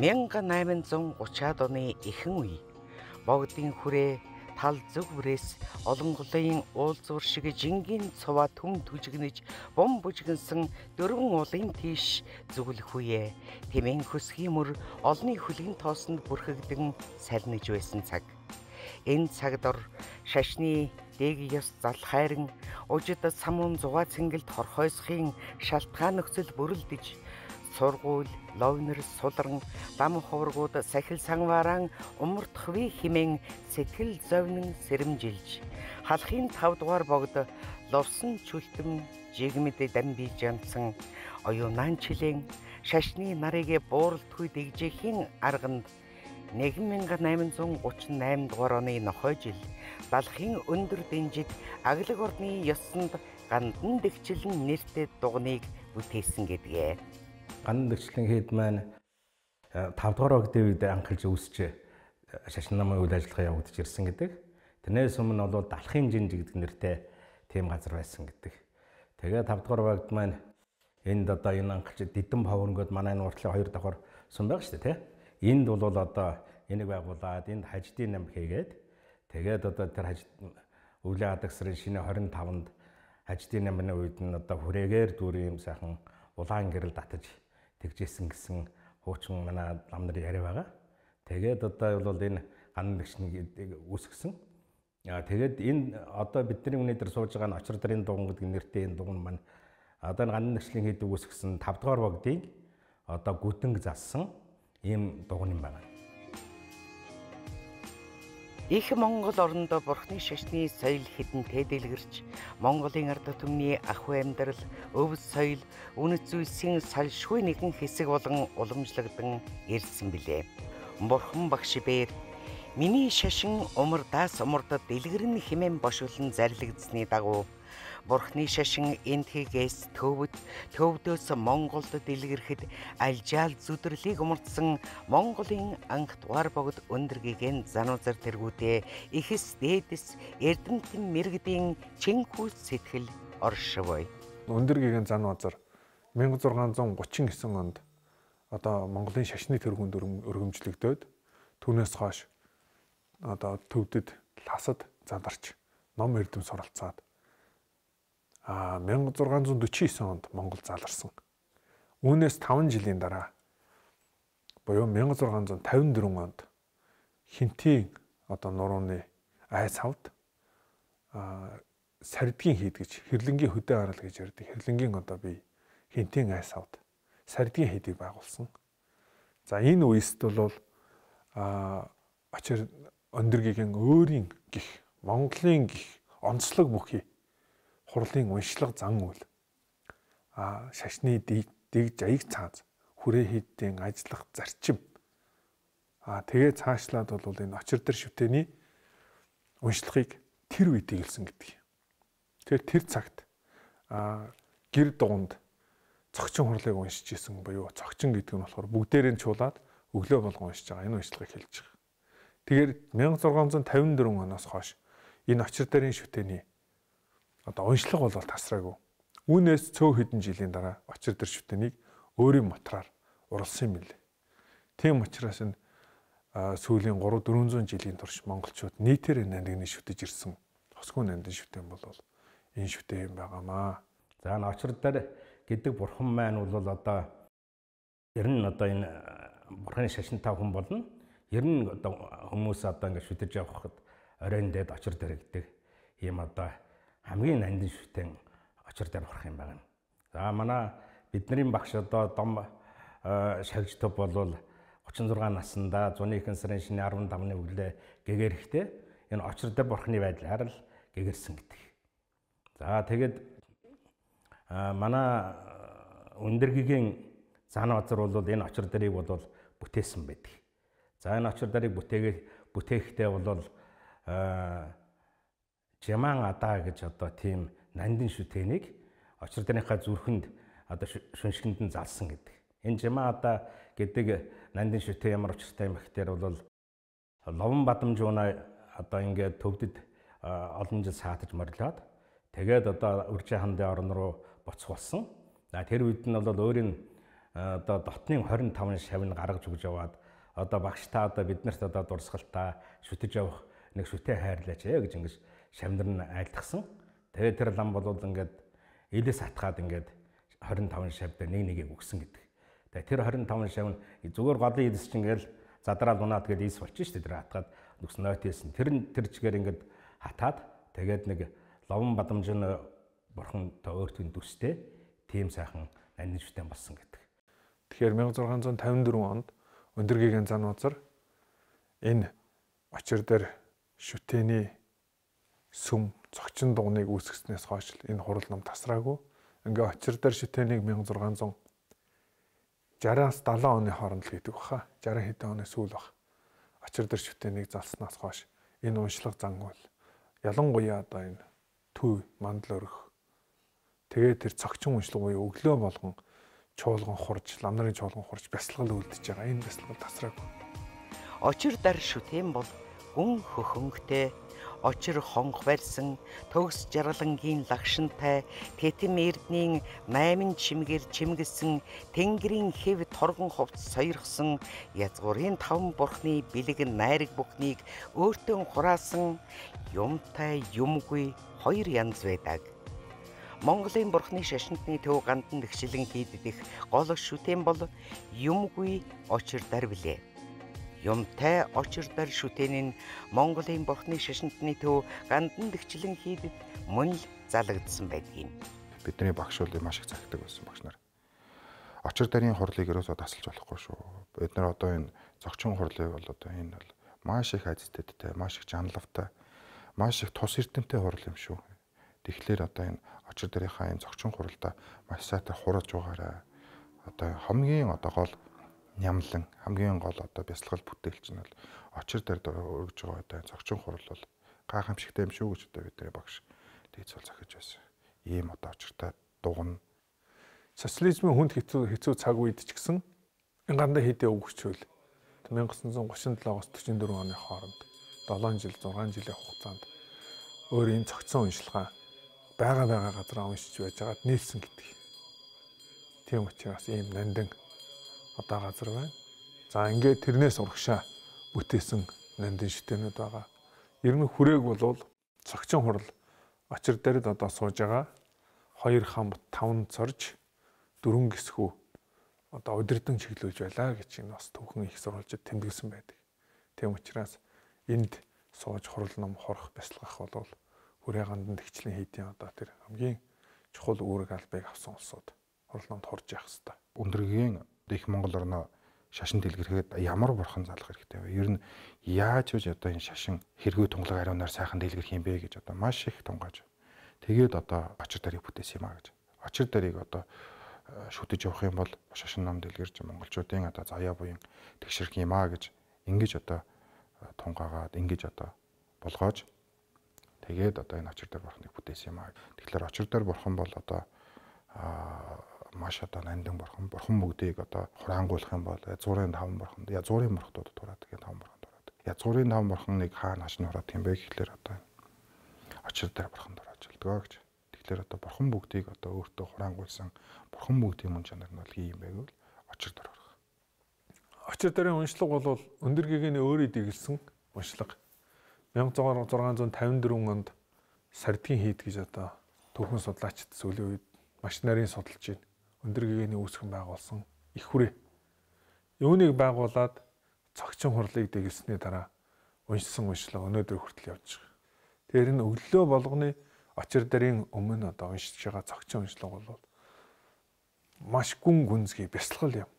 1830-ад оны ихэнх үе богдын хүрээ тал зүг бүрээс олонголын уулзвар шиг жингийн цуваа түм түжигнэж бум бүжгэнсэн дөрвөн уулын тийш зүглэх үе тэмээн хөсгийн мөр олны хөлгийн тоосонд бүрхэгдэн салнаж байсан цаг. Энэ цаг дор шашны дэг ёс залхайран ужид самуун зугаа цэнгэлд хорхойсхын шалтгаан нөхцөл бүрэлдэж сургууль, ловнер, сулран, лам хуврагууд сахил санвааран умартхви химэн сэтгэл зовнон сэрэмжилж халахын 5 дугаар богд ловсон чүлтэм жигмэд дамби жамцсан оюунаан чилэн шашны нарыг бууралтгүй дэгжихийн арганд 1838 дугаар оны нохой жил далхын өндөр дэнжид аглаг орны ёсонд гандан дэгчлэн нэртэй дугныг бүтээсэн гэдгээ. Гандан дэгчлэн хэд маань 5 дугаар богдын үед анхалж үүсч шашин намын үйл ажиллагаа явагдаж ирсэн гэдэг. Тэрнээс өмнө бол далхын жинж гэдэг нэртэй тийм газар байсан гэдэг. Тэгээд 5 дугаар богд маань энд одоо энэ анхалж дидэн ховронгод манай энэ уртлын 2 давхар сум байгаа шүү дээ, тий. Энд бол одоо энийг байгуулад энд хаждын нам хийгээд тэгээд одоо тэр хаж өвлийн адаг сарын шинэ 25-нд хаждын намны үед нь одоо хүрээгээр дүүрэн юм сайхан улаан гэрэл татаж тэгжсэн гэсэн хуучин манай лам нарын яриа байгаа. Тэгээд одоо бол энэ гандан дэгчнийг үүсгэсэн. Тэгээд энэ одоо бидний өнөөдөр сууж байгаа нь очир дарын дуган гэдэг нэртэй энэ дуган маань одоо энэ гандан дэгчлийн хэд үүсгэсэн 5 дугаар богдын одоо гүтэнг залсан ийм дуган юм байна. Их Монгол оронд бурхны шашны соёл хідэнтэй дэлгэрч Монголын ард түмний ахуй амьдрал, өв соёл, үнэт зүйлсийн салшгүй нэгэн хэсэг болон уламжлагдсан ирсэн билээ. Бурхан багш бээр миний шашин умардаас умардад дэлгэрэн хэмээн бошиглон зарлигдсны дагуу Бурхны шашин Энтхигээс төвд, төвдөөс Монголд дэлгэрхэд алжаал зүдэрлийг умардсан Монголын анх дугаар богд өндөр гигэн зануузар тэргүүтээ ихэс дээдэс эрдэмтэн мэргэдийн чинхүү сэтгэл оршивой. Өндөр гигэн зануузар 1639 онд одоо Монголын шашны тэргуунд өргөмжлөгдөөд түүнээс хойш одоо төвдөд ласад задарч ном эрдэм суралцаад 1649 онд Монгол заларсан. Үүнээс 5 жилийн дараа буюу 1654 онд Хинтийн одоо нурууны айц хавд сардгийн хийд гэж хэрлэнгийн хөдөө арал гэж ярьдаг. Хэрлэнгийн одоо бие Хинтийн айц хавд сардгийн хийдийг байгуулсан. За энэ үеэст бол очир өндөргийн өөрийн гих Монголын гих онцлог бүхий хурлын уншлага зан үйл шашны дэг жаяг цааз хүрээ хийдийн ажиллах зарчим тэгээ цаашлаад бол энэ очир дээр шүтээний уншлагыг тэр үед тэгэлсэн гэдэг. Тэгэхээр тэр цагт гэр дугунд цогчин хурлыг уншиж исэн буюу цогчин гэдэг нь болохоор бүгдээрээ чуулаад өглөө болгон уншиж байгаа энэ уншлагыг хэлж байгаа. Тэгэхээр 1654 оноос хойш энэ очир дээрийн шүтээний одоо уншлага бол тасраагүй. Үүнээс цөөн хэдэн жилийн дараа очир дээр шүтээнийг өөрийн мотраар уралсан юм билээ. Тийм учраас энэ сүүлийн 3-400 жилийн турш монголчууд нийтээр нандиныг шүтэж ирсэн. Хосгүй нандин шүтэн бол энэ шүтэн юм байгаамаа. За энэ очир дээр гэдэг бурхан маань бол одоо ер нь одоо энэ бурханы шашинтай хүн болно. Ер нь одоо хүмүүс одоо ингээд шүтэж явхад оройн дээд очир дээр гэдэг ийм одоо хамгийн нандин шүтэн очир дээр бурах юм байна. За манай бидний багш одоо дом шагж төв бол 36 наснда зуны ихэнх сарын шинэ 15-ны өглөө гэгэрэхдээ энэ очир дээр бурхны байдлаар л гэгэрсэн гэдэг. За тэгээд манай өндөргийн зан базар бол энэ очир дэрийг бол бүтээсэн байдаг. За энэ очир дэрийг бүтээхдээ бол Жаман адаа гэж одоо тийм нандин шүтээнийг очир дэрийнхаа зүрхэнд одоо шүншгэнд нь залсан гэдэг. Энэ Жаман адаа гэдэг нандин шүтээ ямар учиртай юм бэ гэхээр бол Ловон Бадамжуунаа одоо ингээд төвдөд олон жил саатаж морилоод Тэгээд одоо Үржин хандын орн руу буцах болсон. За тэр үед нь бол өөрийн одоо дотны 25 шавь нь гаргаж өгж яваад одоо багш та одоо биднэрт одоо дурсгалтаа шүтэж явах нэг шүтээ хайрлаач гэж ингэж шавнар нь айлтгсан. Тэгээд тэр лам бол ингээд илээс хатгаад ингээд 25 шавьд нэг нэгийг өгсөн гэдэг. Тэгээд тэр 25 шавь нь зүгээр голын илс чинь ингээл задраал унаад гээд илс болчих шүү дээ. Тэр хатгаад нүкс нойт хийсэн. Тэр чигээр ингээд хатаад тэгээд нэг ловон бадамж нь бурхан өөртөө дүстэй тийм сайхан нандин шүтэн болсон гэдэг. Тэгэхээр 1654 онд Өндөр гэгээн зан узар энэ очир дээр шүтээний сүм цогчин дугныг үүсгэснээс хойш энэ хурал ном тасраагүй. Ингээ очир дээр шүтээнийг 1660-аас 70 оны хооронд л хийдэг баха. 60 хэдэн оны сүүл бах. Очир дээр шүтээнийг залснаас хойш энэ уншлага зан үйл ялангуяа одоо энэ төв мандал өрөх тэгээ тэр цогчин уншлага буюу өглөө болгон чуулган хурж, лам нарын чуулган хурж бясалгал үлдэж байгаа. Энэ бясалгал тасраагүй. Очир дар шүтэн бол гүн хөхөнгөтэй, очир хонх барьсан, төгс жаргалангийн лагшинтай, тэтим эрднийн 8 чимгээр чимгэлсэн, тэнгэрийн хэв торгон хувц сойрхсон, язгуурын таван бурхны бэлэг найраг бүхнийг өөртөө хураасан юмтай юмгүй хоёр янз байдаг. Монголын бурхны шашинтны төв гандан тэгшилэн хийддэх гол шүтэн бол юмгүй очир дар билээ. Юмтай очир дар шүтэн нь Монголын бурхны шашинтны төв гандан тэгшилэн хийдэд мөн л залгагдсан байдгийг. Бидний багш бол маш их захидаг байсан багш нар. Очир дарын хурлыг ерөөсөө тасалж болохгүй шүү. Бид нар одоо энэ зогчин хурлыг бол одоо энэ бол маш их айцтай, маш их жанлавтай, маш их тус эрдэмтэй хурал юм шүү. Тэгэхээр одоо энэ очир дэрийнхаа энэ зогчин хуралдаа маш сайтар хураж байгаарай. Одоо хамгийн одоо гол нямлан, хамгийн гол одоо бясалгал бүтээлч нь бол очир дээр өргөж байгаа одоо зогчин хурал бол гайхамшигтай юм шүү гэж одоо бидний багш дийцэл захиж байсан. Ийм одоо очиртай дугна. Социализмын хүнд хэцүү цаг үед ч гэсэн энэ гандаа хийдэ өгчөөл 1937-оос 44 оны хооронд 7 жил 6 жилийн хугацаанд өөр энэ цогцсон уншилгаа байгаа газараа уншиж байжгаад нийлсэн гэдэг. Тийм учраас ийм нандин одоо газар байна. За ингээд тэрнээс урагшаа бүтээсэн нандин шүтээнүүд байгаа. Ер нь хүрээг болвол цогчин хурал очир дэрд одоо сууж байгаа 2 хамт 5 цорж 4 гисхүү одоо удирдан чиглүүлж байлаа гэж энэ бас түүхэн их сурвалжид тэмдэглэсэн байдаг. Тийм учраас энд сууж хурал ном хорох бясалгах болвол хүрээ гандан тэгчлэн хийдийн одоо тэр хамгийн чухал үүрэг албыг авсан улсууд хурал номд хурж явах хэрэгтэй. Өндөргийн их Монгол орноо шашин дэлгэрхэд ямар бурхан залах хэрэгтэй вэ? Ер нь яаж үж одоо энэ шашин хэрэгүү тунгалаг ариунаар сайхан дэлгэрэх юм бэ гэж одоо маш их тунгааж. Тэгээд одоо очир дарыг бүтээсэн юм а гэж. Очир дарыг одоо шүтэж явах юм бол шашин ном дэлгэрч монголчуудын одоо заяа буян тэгшэрх юм а гэж ингэж одоо тунгаагаад ингэж одоо болгоож тэгээд одоо энэ очир дээр бурхныг бүтээсэн юм аа. Тэгэхээр очир дээр бурхан бол одоо маш одоо нандин бурхан, бурхан бүгдийг одоо хураангуйлах юм бол язгуурын таван бурхан, язгуурын бурхтуудад хураадаг, таван бурхан хураадаг. Язгуурын таван бурханыг хаана хашин хураадаг юм бэ гэхлээр одоо очир дээр бурхан дурааж болдгоо гэж. Тэгэхээр одоо бурхан бүгдийг одоо өөртөө хураангуйлсан бурхан бүгдийн мөн чанар нь бол юм байг бол очир дээр орох. Очир дээрийн уншлага бол өндөр гэгэний өөрийн дэглэсэн уншлага. 1654 онд сардгийн хийд гэж одоо түүхэн судлаачид сүүлийн үед маш нарийн судалж байна. Өндөр гэгээний үүсгэн байгуулсан их хүрээ. Юуныг байгуулад цогчин хурлыг дэглэсний дараа уншсан уншлага өнөөдөр хүртэл явж байгаа. Тэр нь өглөө болгоны очир дэрийн өмнө одоо уншиж байгаа цогчин уншлага бол маш гүн гүнзгий бясалгал юм.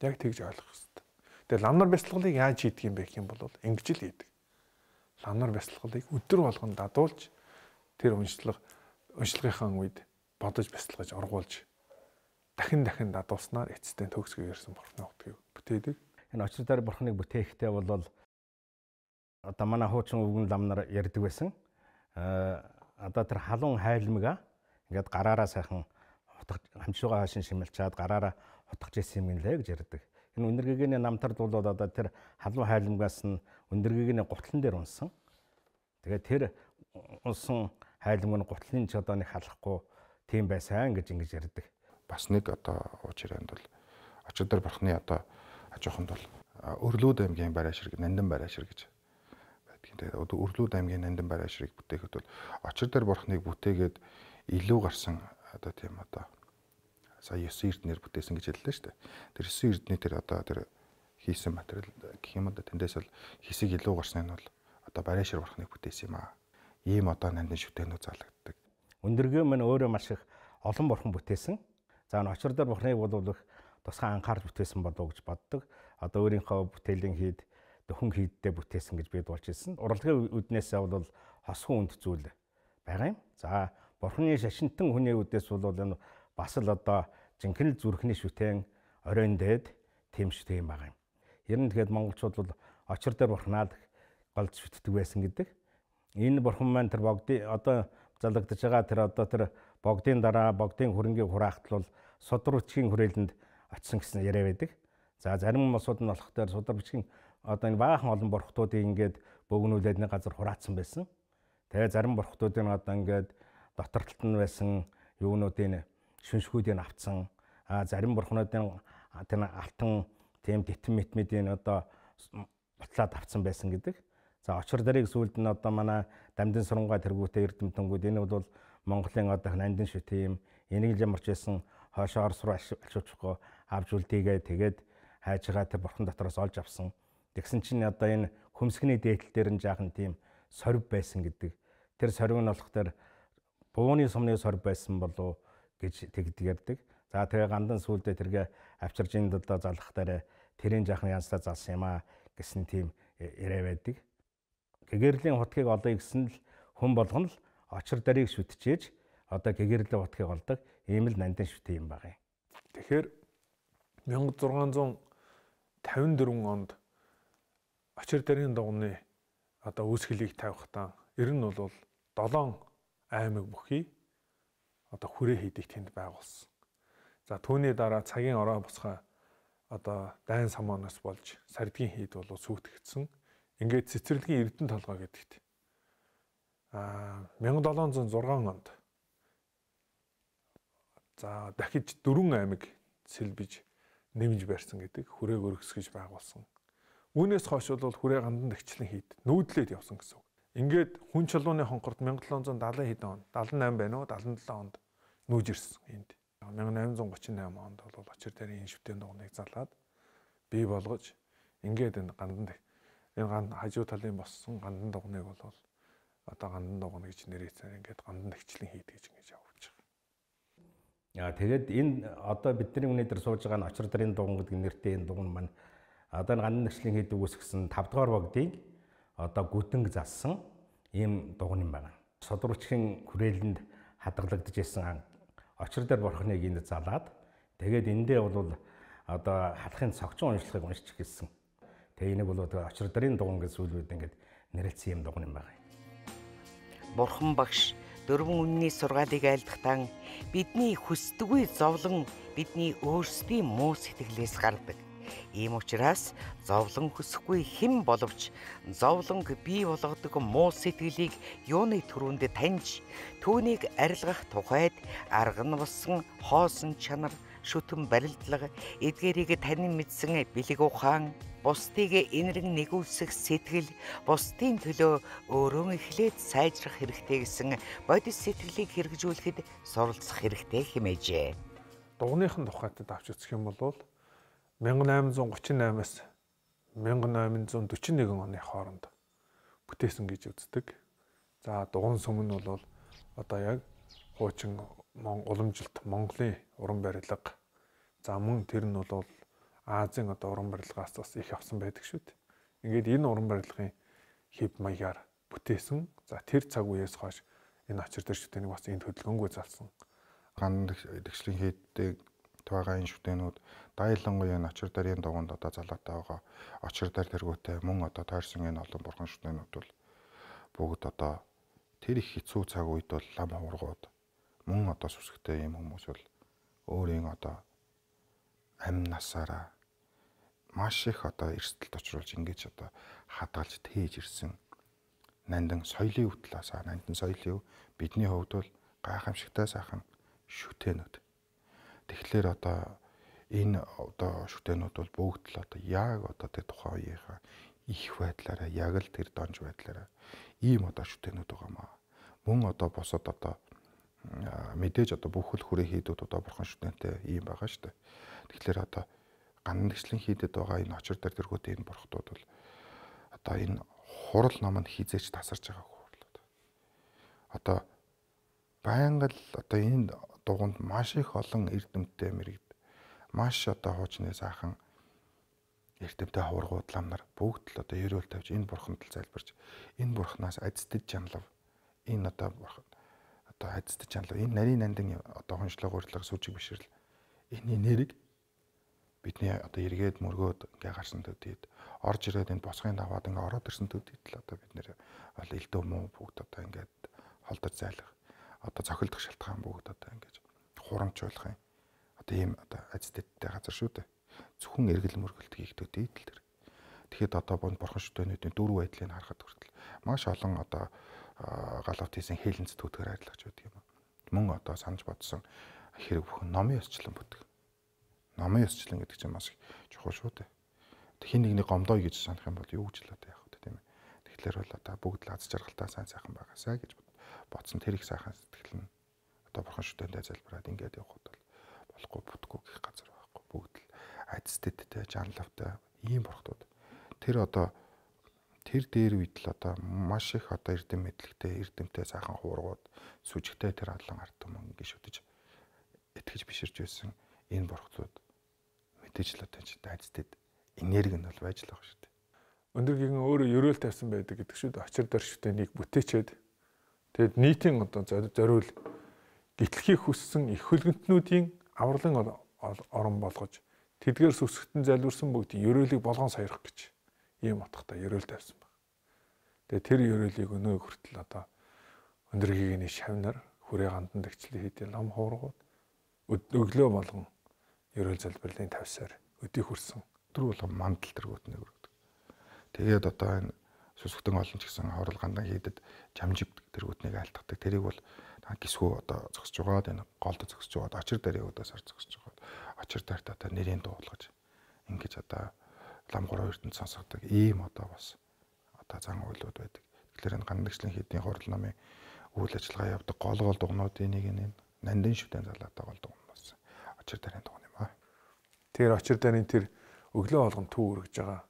Яг тэгж ойлгох хэрэгтэй. Тэгээ ламнар бясалгалыг яаж хийдэг юм бэ гэх юм бол ингэж л хийдэг. Ламнар бясалгалыг өдөр болгон дадуулж тэр уншлагынхаа үед бодож бясалгаж ургуулж дахин дахин дадуулснаар эцэстэн төгсгөө ирсэн бурхны утгыг бүтээдэг. Энэ очир дээр бурхныг бүтээхтэй бол одоо манай хуучин өвгөн лам нар ярьдаг байсан. Одоо тэр халуун хайлмгаа ингээд гараараа сайхан хамшуугаа хашин шимэлчаад гараараа хутгаж исэн юм лээ гэж ярьдаг. Энэ өндөр гэгээний намтард бол одоо тэр халуун хайлмгаас нь өндөр гэгээний гутлан дээр унсан. Тэгээд тэр унсан хайлмаг нь гутлын ч одоо нэг халахгүй тийм байсан гэж ингэж ярьдаг. Бас нэг одоо уучранд бол очир дээр бурхны одоо хажууханд бол Өрлүүд аймгийн Бараашир, Нандин Бараашир гэж байдгийн. Тэгээд Өрлүүд аймгийн Нандин Барааширыг бүтээхэд бол очир дээр бурхныг бүтээгээд илүү гарсан одоо тийм одоо сая 9 эрдэнээр бүтээсэн гэж хэллээ шүү дээ. Тэр 9 эрдэнэ тэр одоо тэр хийсэн материал гэх юм одоо тэндээс бол хэсэг илүү гарсан нь бол одоо Бараашир бурхныг бүтээсэн юм аа. Ийм одоо нандин шүтээнүүд залагддаг. Өндөргөө мань өөрөө маш их олон бурхан бүтээсэн. За очир дээр бурхныг бол их тусгай анхаарч бүтээсэн болов уу гэж боддог. Одоо өөрийнхөө бүтээлийн хийд дөхөн хийддээ бүтээсэн гэж би болж ирсэн. Урлагийн үднээсээ бол хосхон үнд зүйл байгаа юм. За бурхны шашинтан хүний үдээс бол энэ бас л одоо жинхэнэ зүрхний шүтэн оройн дээд тийм шүтэн юм байгаа юм. Ер нь тэгэхээр монголчууд бол очир дээр бурхнаа голж шүтдэг байсан гэдэг. Энэ бурхан маань тэр богдын одоо залгагдаж байгаа тэр одоо тэр богдын дараа богдын хөрөнгийн хураахтал бол судар бичгийн хүрээлэнд очисон гэсэн яриа байдаг. За зарим мосууд нь болох дээр судар бичгийн одоо энэ баахан олон бурхтуудыг ингээд богинуулаад нэг газар хураацсан байсан. Тэгээ зарим бурхтуудын одоо ингээд дотор талд нь байсан юунуудын шүншгүүдийг авцсан. А зарим бурхнуудын тэр алтан тийм тэтэн мэтмэдийн одоо бутлаад авцсан байсан гэдэг. За очир дэрийг сүүлд нь одоо манай Дамдин сурангай тэргүүтээ эрдэмтэнгүүд энэ бол Монголын одоо нандин шүтэн юм. Энийг л ямарч байсан хойшоо Орос руу алшуулчихгүй авч үлдээгээ тэгээд хайж байгаа тэр бурхан дотроос олж авсан. Тэгсэн чинь одоо энэ хөмсгний дээдл дээр нь жаахан тийм сорив байсан гэдэг. Тэр сорив нь болох тэр бууны сумны сорив байсан болов гэж тэгдэг ярьдаг. За тэгээ гандан сүүлдээ тэргээ авчирж энд одоо залах дээр тэрийн жаахан янзлаа залсан юм аа гэсэн тийм яриа байдаг. Гэгэрлийн хутгийг олъё гэсэн л хүн болгоно л очир дарыг шүтжээж одоо гэгэрлийн хутгийг олдог ийм л нандин шүтэн юм байгаа юм. Тэгэхээр 1654 онд очир дарын дугны одоо үүсгэлийг тавихтаа ер нь бол 7 аймаг бүхий одоо хүрээ хийдийг тэнд байгуулсан. За түүний дараа цагийн орой босгоо одоо дайн самоноос болж сардгийн хийд бол сүйтгэгдсэн. Ингээд цэцэрлэгийн Эрдэнэ толгой гэдэгт 1706 онд за дахиж 4 аймаг сэлбэж нэмж барьсан гэдэг хүрээг өргөсгөж байгуулсан. Үүнээс хойш бол хүрээ гандан тэгчлэн хийд нүүдлээд явсан гэсэн үг. Ингээд хүн чулууны хонхорт 1770 хэдэн он 78 байна уу 77 онд нүүж ирсэн энд. 1838 онд бол очир дээрийн энэ шүтэн дугныг залаад бий болгож ингээд энэ гандан энэ ган хажуу талын боссон гандан дугныг бол одоо гандан дугна гэж нэрээцээр ингээд гандан тэгчлэн хийд гэж ингэж явуулж байгаа. Яа тэгээд энэ одоо бидний өнөөдөр сууж байгаа нь очир дарын дуган гэдэг нэртэй энэ дуган маань одоо энэ гандан тэгчлэн хийд үүсгэсэн 5 дугаар богдыг одоо гүтэнг залсан ийм дуган юм байна. Судручгийн хүрээлэнд хадгалагдаж исэн очир дээр бурхныг энд залаад тэгээд эндээ бол одоо халахын цогцон уншлагыг уншиж эхэлсэн. Тэгээ энийг бол очир дарын дуган гэж сүүлүүд ингээд нэрлэсэн юм дуган юм байна. Бурхан багш дөрвөн үнний сургаалыг айлдахтан бидний хүсдэггүй зовлон бидний өөрсдийн муу сэтгэлээс гардаг. Ийм учраас зовлон хүсэхгүй хэн боловч зовлонг бий болгодог муу сэтгэлийг юуны түрүүнд таньж түүнийг арилгах тухайд арга нь болсон хоосон чанар, шүтэн барилдлага, эдгээрийг танин мэдсэн бэлэг ухаан, бусдыг энэрэн нэгүүлсэх сэтгэл, бусдын төлөө өөрөө эхлээд сайжрах хэрэгтэй гэсэн бодит сэтгэлийг хэрэгжүүлэхэд суралцах хэрэгтэй хэмээжээ. Дугныхын тухайтад авч үзэх юм бол 1838-аас 1841 оны хооронд бүтээсэн гэж үздэг. За дуган сүм нь бол одоо яг хуучин уламжилт Монголын уран барилга. За мөн тэр нь бол Азийн одоо уран барилгаас бас их авсан байдаг шүү дээ. Ингээд энэ уран барилгын хэв маягаар бүтээсэн. За тэр цаг үеэс хойш энэ очир дээр шүтээнийг бас энд хөдөлгөөнгүй залсан. Гандан тэгшлийн хийдэг байгаа энэ шүтээнүүд дайлангуяа энэ очир дарын дугуйнд одоо залаатай байгаа очир дээр тэргүүтэй мөн одоо тойрсон энэ олон бурхан шүтээнүүд бол бүгд одоо тэр их хэцүү цаг үед бол лам хуврагууд мөн одоо сүсгтэй юм хүмүүс бол өөрийн одоо амь насаараа маш их одоо эрсдэлд учруулж ингэж одоо хадгалж тээж ирсэн нандин соёлын өв талаас нандин соёлын өв бидний хувьд бол гайхамшигтай сайхан шүтээнүүд. Тэгэхээр одоо энэ одоо шүтээнүүд бол бүгд л одоо яг одоо тэр тухайн үеийнхаа их байдлаараа яг л тэр донж байдлаараа ийм одоо шүтээнүүд байгаамаа. Мөн одоо бусад одоо мэдээж одоо бүх л хүрээ хийдүүд одоо бурхан шүтээнтэй ийм байгаа шүү дээ. Тэгэхээр одоо гандан тэгшлэн хийдэд байгаа энэ очир дээр тэргүүтээ энэ бурхтууд бол одоо энэ хурал ном нь хизээч тасарч байгаа хурлууд. Одоо байнга л одоо энэ дугуйнд маш их олон эрдэмтдээ мэрэгд маш одоо хуучны сайхан эрдэмтэй хавргууд лам нар бүгд л одоо ерөөл тавьж энэ бурханд л залбирч энэ бурхнаас азтд чанлав энэ одоо бурхан одоо азтд чанлав энэ нарийн нандин одоо хоншлог урилга сүжиг бишрэл энэний нэрийг бидний одоо эргээд мөргөөд ингээ гарсан төдийд орж ирээд энэ босгын даваад ингээ ороод ирсэн төдийд л одоо бид нэр бол элдв муу бүгд одоо ингээд холдож зайлах одоо цохилдох шалтгаан бүгд одоо ингэж хурамчуулах юм. Одоо ийм одоо азтдтай газар шүү дээ. Зөвхөн эргэл мөргөлт хийх төдийд л тэр. Тэгэхэд одоо бурхан шүтээнүүдийн дөрвөн байдлыг харахад хүртэл маш олон одоо галавт хийсэн хээлэнц түүтгэр арилгаж байдаг юм. Мөн одоо санаж бодсон хэрэг бүхэн номын ёсчлон бүтг. Номын ёсчлон гэдэг чинь маш чухал шүү дээ. Хин нэгний гомдой гэж санах юм бол юу гэж л одоо яах вэ тийм ээ. Тэгэхээр бол одоо бүгд л аз жаргалтай сайн сайхан байгаасай гэж бодсон тэр их сайхан сэтгэл нь одоо бурхан шүтээндээ залбираад ингээд явхад бол болохгүй бүтггүй гэх газар байхгүй. Бүгд л азтдтэй, жанлавтай ийм бурхтууд. Тэр одоо тэр дээр үед л одоо маш их одоо эрдэм мэдлэгтэй, эрдэмтэй сайхан хуургууд, сүжигтэй тэр алан ард түмэн ингэ шүтэж итгэж биширч байсан энэ бурхтууд мэдээж л одоо азтд энерги нь бол байж л байгаа шүү дээ. Өндөр гигэн өөрөө ерөөл тавьсан байдаг гэдэг шүү дээ. Очир дор шүтээнийг бүтээчээд тэгэд нийтийн одоо зориул гитлхийг хүссэн их хөлгөнтнүүдийн авралын орон болгож тэдгээр сүсгтэн залбирсан бүгдийн ерөөлийг болгон сойрох гэж ийм утгатай ерөөл тавьсан баг. Тэгээ тэр ерөөлийг өнөө хүртэл одоо өндөр гигэний шавнар хүрээ гандан дэгчлээ хийдийн лам хуургууд өглөө болгон ерөөл залбирлын тавьсаар өдий хүрсэн. Өдөр болгон мандал тэргүүт нэг өргөдөг. Тэгээд одоо энэ сүсгтэн олон ч гэсэн хорол гандан хийдэд чамжиг тэргүүтнийг айлтгадаг. Тэрийг бол гисгүү одоо зогсож байгаад энэ голд зогсож байгаад очир дээр өөдөөс ар зогсож байгаад очир дээрт одоо нэрийн дуулгаж ингэж одоо лам гурав эрдэнэ сонсгодог ийм одоо бас одоо зан үйлүүд байдаг. Тэгэхээр энэ гандагчлан хийдийн хурал намын үйл ажиллагаа явдаг гол гол дугнуудын нэг нь нандин шүтэн залаатай гол дугуй бас очир дээрийн дугуй юм аа. Тэр очир дээрийн тэр өглөө болгон төв өргөж байгаа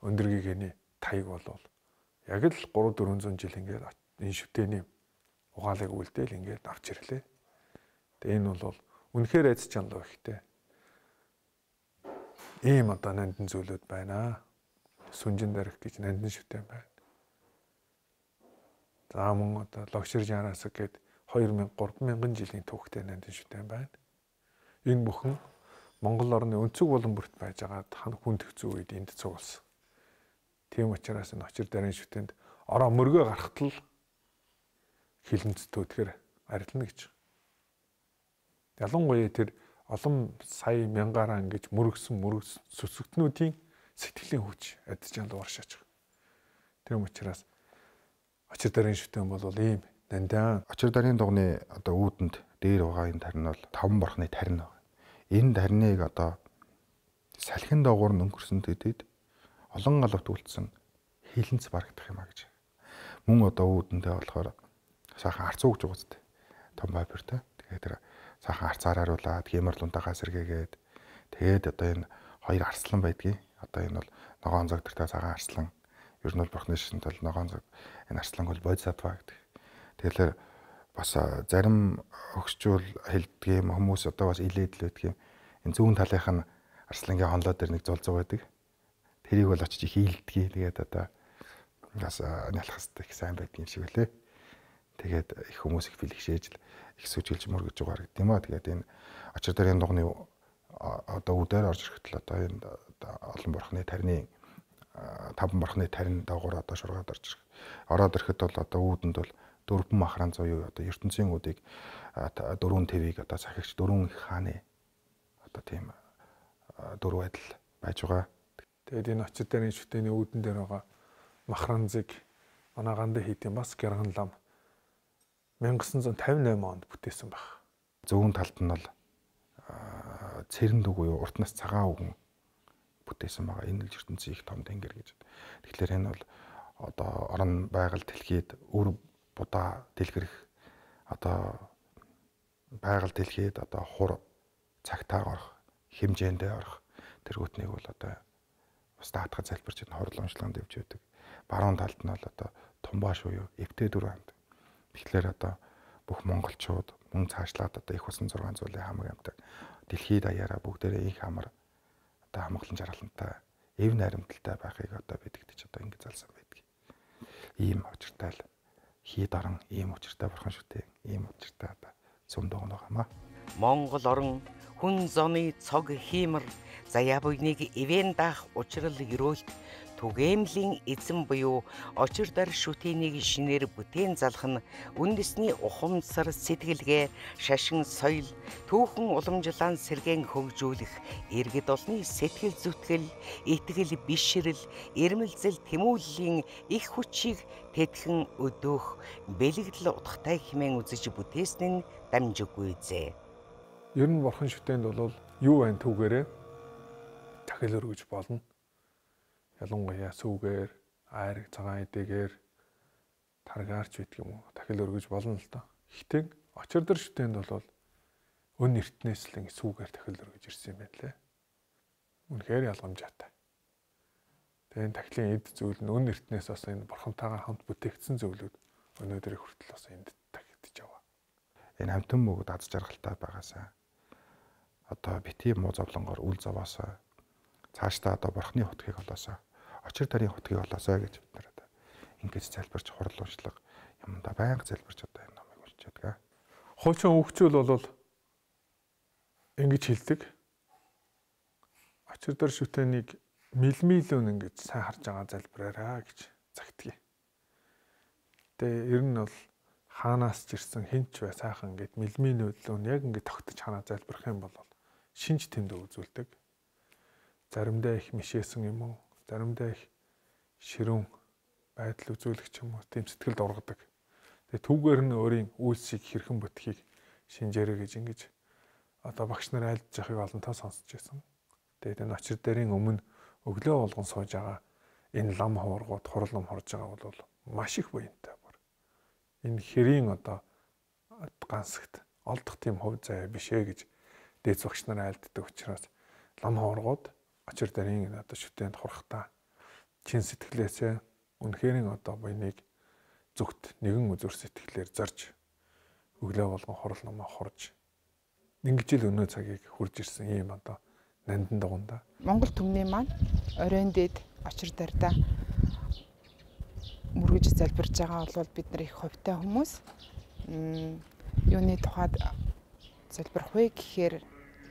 өндөр гигэний таяг болвол яг л 3 400 жил ингээд энэ шүтээний угаалыг үлдээл ингээд авч ирлээ. Тэгээ энэ бол үнэхээр айц чанлаа ихтэй. Ийм одоо нандин зүйлүүд байна. Сүнжин дэрх гэж нандин шүтэн байна. За мөн одоо логшир жанрасаг гээд 2000 3000 жилийн түүхтэй нандин шүтэн байна. Энэ бүхэн Монгол орны өнцөг болон бүрт байж байгаа хүн төгцөө үед энд цугласан. Тийм учраас энэ очир дарын шүтэнд ороо мөргөө гарахт л хилэнц түүтгэр арилна гэж. Ялангуяа тэр олон сая мянгаараа ингэж мөргсөн сүсгтнүүдийн сэтгэлийн хүч адижаанд ууршаач. Тийм учраас очир дарын шүтэн бол ийм нандин. Очир дарын дугны одоо үүдэнд дээр байгаа энэ тарин бол таван бурхны тарин байна. Энэ тарныг одоо салхин доогуур нь өнгөрсөн төдөд олон галавт үлдсэн хилэнц барагдах юм а гэж. Мөн одоо үүдэндээ болохоор сайхан арцуу гэж байгаа зү. Том бабертай. Тэгээд тэр сайхан арцаар харуулад гэмэр лунтагаа сэргээгээд тэгээд одоо энэ хоёр арслан байдгийг. Одоо энэ бол ногоон зог тэртэй цагаан арслан. Ер нь бол бурхны шашинд бол ногоон зог энэ арсланг бол бодисатва гэдэг. Тэгэхээр бас зарим өгсчүүл хэлдэг юм хүмүүс одоо бас илээд л байдаг юм. Энэ зүүн талынх нь арслангийн хонлоо дээр нэг зулзуу байдаг. Тэрийг бол очиж их ийдгийг. Тэгээд одоо бас нялх хэвээр их сайн байдгийн шиг үлээ. Тэгээд их хүмүүс их бэлгшээж л их сүжгэлж мөргөж байгаа гэдэг юм аа. Тэгээд энэ очир дарын дугны одоо үдээр орж ирэхэд л одоо энэ олон бурхны тарины таван бурхны тарин доогоор одоо шургаад орж ирэх. Ороод ирэхэд бол одоо үүдэнд бол дөрвөн махран зуюу одоо ертөнцийн үдийг дөрвөн твийг одоо сахигч дөрвөн их хааны одоо тийм дөрв байдал байж байгаа. Тэгээд энэ очир дарын шүтээний үүдэн дээр байгаа махранзыг Манай Гандан хийдийн бас Гярган лам 1958 онд бүтээсэн баг. Зүүн талд нь бол цэрэндэг буюу уртнаас цагаан үгэн бүтээсэн байгаа. Энэ л ертөнцийн их том тэнгэр гэж. Тэгэхээр энэ бол одоо орон байгаль дэлхийд үр будаа дэлгэрэх одоо байгаль дэлхийд одоо хур цагтаа орох, хэмжээндээ орох тэргүүтнийг бол одоо бас даатгаж залбирч энэ хурал уншлаганд явж байдаг. Баруун талд нь бол одоо тумбааш буюу эвтэй дөрөв хамт. Тэгэхээр одоо бүх монголчууд мөн цаашлаад одоо их усан 6 зүйлийн хамаг амтаг дэлхийд даяараа бүгдээрээ их амар одоо хамгаалан жаргалантай, эв найрамдалтай байхыг одоо бидэгдэж одоо ингэж залсан байдаг. Ийм учиртай л хийд орон, ийм учиртай бурхан шүтээ, ийм учиртай одоо сүм дугна байгаамаа. Монгол орон хүн зоны цог хиймэр заяа буйныг ивэн даах учрал өрөөлт түгээмлийн эзэн буюу очир дар шүтээнийг шинээр бүтээн залах нь үндэсний ухамсар сэтгэлгээ, шашин соёл, түүхэн уламжлалаан сэргээн хөгжүүлэх, иргэд олны сэтгэл зүтгэл, итгэл бишрэл, ирмэлзэл тэмүүллийн их хүчийг тэтгэн өдөөх бэлэгдэл утгатай хэмээн үзэж бүтээсэн нь дамжиггүй зээ. Ер нь бурхан шүтээнд бол юу байна түүгээрээ дахил өргөж болно. Ялангуяа сүүгээр, айраг цагаан эдэгээр таргаарч байдаг юм уу? Дахил өргөж болно л доо. Гэхдээ очир дөр шүтээнд бол өн эртнээс л ингэ сүүгээр дахил өргөж ирсэн юм байна лээ. Үнэхээр ялгамжаатай. Тэгээ энэ дахлын эд зүйл нь өн эртнээс бас энэ бурхантайгаа хамт бүтээгдсэн зүйлүүд өнөөдрийг хүртэл бас энд дахигдж яваа. Энэ амтан мөгд аз жаргалтай байгаасаа одоо бити муу зовлонгоор үл зовоосоо цаашдаа одоо бурхны хутгийг олоосоо очир дарын хутгийг олоосоо гэж бид нар одоо ингэж залбирч хурал уншлага юмдаа байнга залбирч одоо энэ номыг уншиж байдаг. Хуучин хөгжүүл бол ингэж хэлдэг. Очир дар шүтээнийг милмилүүн ингэж сайн харж байгаа залбираараа гэж загтгийг. Тэгээ ер нь бол хаанаас ч ирсэн хинч бай сайхан ингээд милминүүлүүн яг ингээд тогтож ханаа залбирх юм бол шинж тэмдэг үзүүлдэг. Заримдаа их мишээсэн юм уу, заримдаа их ширүүн байдал үзүүлэх ч юм уу, тийм сэтгэлд ургадаг. Тэгээ түүгээр нь өөрийн үйлсийг хэрхэн бүтхийг шинжээрэй гэж ингэж одоо багш нар айлдж яхийг олонтаа сонсч байсан. Тэгээд энэ очир дээрийн өмнө өглөө болгон сууж байгаа энэ лам ховргууд хурал ном хорж байгаа бол маш их буянтай бүр. Энэ хэрийн одоо гансагт олдох тийм хувь заяа биш ээ гэж дээдс багш нар айлддаг учраас лам ховргууд очир дээрийн одоо шүтээнд хурахтаа чин сэтгэлээсээ үнэхэрийн одоо буяныг зүгт нэгэн үзүр сэтгэлээр зорж өглөө болгон хурал номоо хурж ингэж л өнөө цагийг хурж ирсэн ийм одоо нандин дугунда. Монгол түмний маань оройн дээд очир дардаа мөргөж залбирж байгаа бол бид нар их хувьтай хүмүүс. Юуны тухайд залбирх вэ гэхээр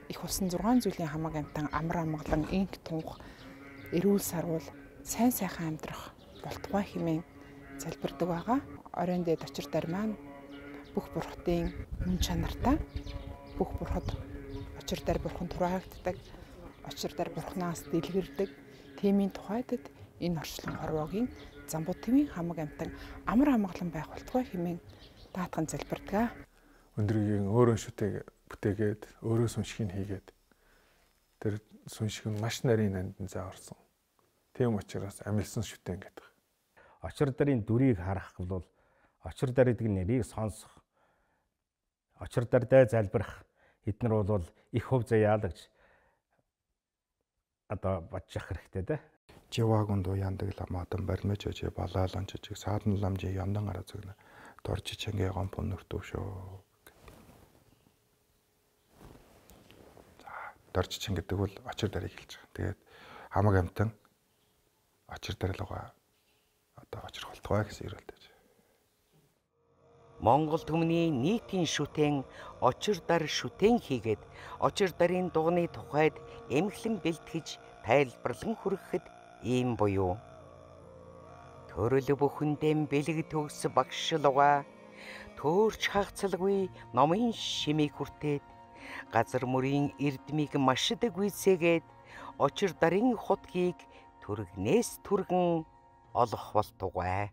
их усан 6 зүйлийн хамаг амтан амар амгалан инх тунх эрүүл сарвал сайн сайхан амьдрах болтугай хэмээн залбирдаг байгаа. Оройн дээд очир дар маань бүх бурхтын мөн чанартай бүх бурхад очир дар бурхан тураагддаг, очир дар бурхнаас дэлгэрдэг. Тиймийн тухайд энэ орчлон хорвоогийн замбуу твийн хамаг амтан амар амгалан байх болтугай хэмээн даатхан залбирдаг. Өндрөгийн өөрөө шүтээг бүтээгээд өөрөө сүншгийг хийгээд тэр сүншиг нь маш нарийн нандин зай орсон. Тийм учраас амилсан шүтэн гэдэг. Очир дарын дүрийг харах бол очир дар гэдэг нэрийг сонсох, очир дардаа залбирах эднэр бол их хөв заяалагч одоо бодож явах хэрэгтэй дээ. Живаагүн дуяндаг ламадан баримж жи балаалан чижиг саадан ламжи яндан ара зүгнэ дорж чангээ гомпон нүртөвшөө. За дорж чин гэдэг бол очир дарыг хэлж байгаа. Тэгээд хамаг амтан очир дарилгаа одоо очир болтугай гэсэн ерөөлтэй. Монгол түмний нийтийн шүтэн очир дар шүтэн хийгээд очир дарын дугны тухайд эмхлэн бэлтгэж тайлбарлан хүргэхэд ийм буюу төрөл бүхэндээ бэлэг төгс багшлуга төөрч хагцалгүй номын шимийг хүртээд газар мөрийн эрдмийг машдаг гүйцээгээд очир дарын хутгийг түргнээс түргэн олох болтугай.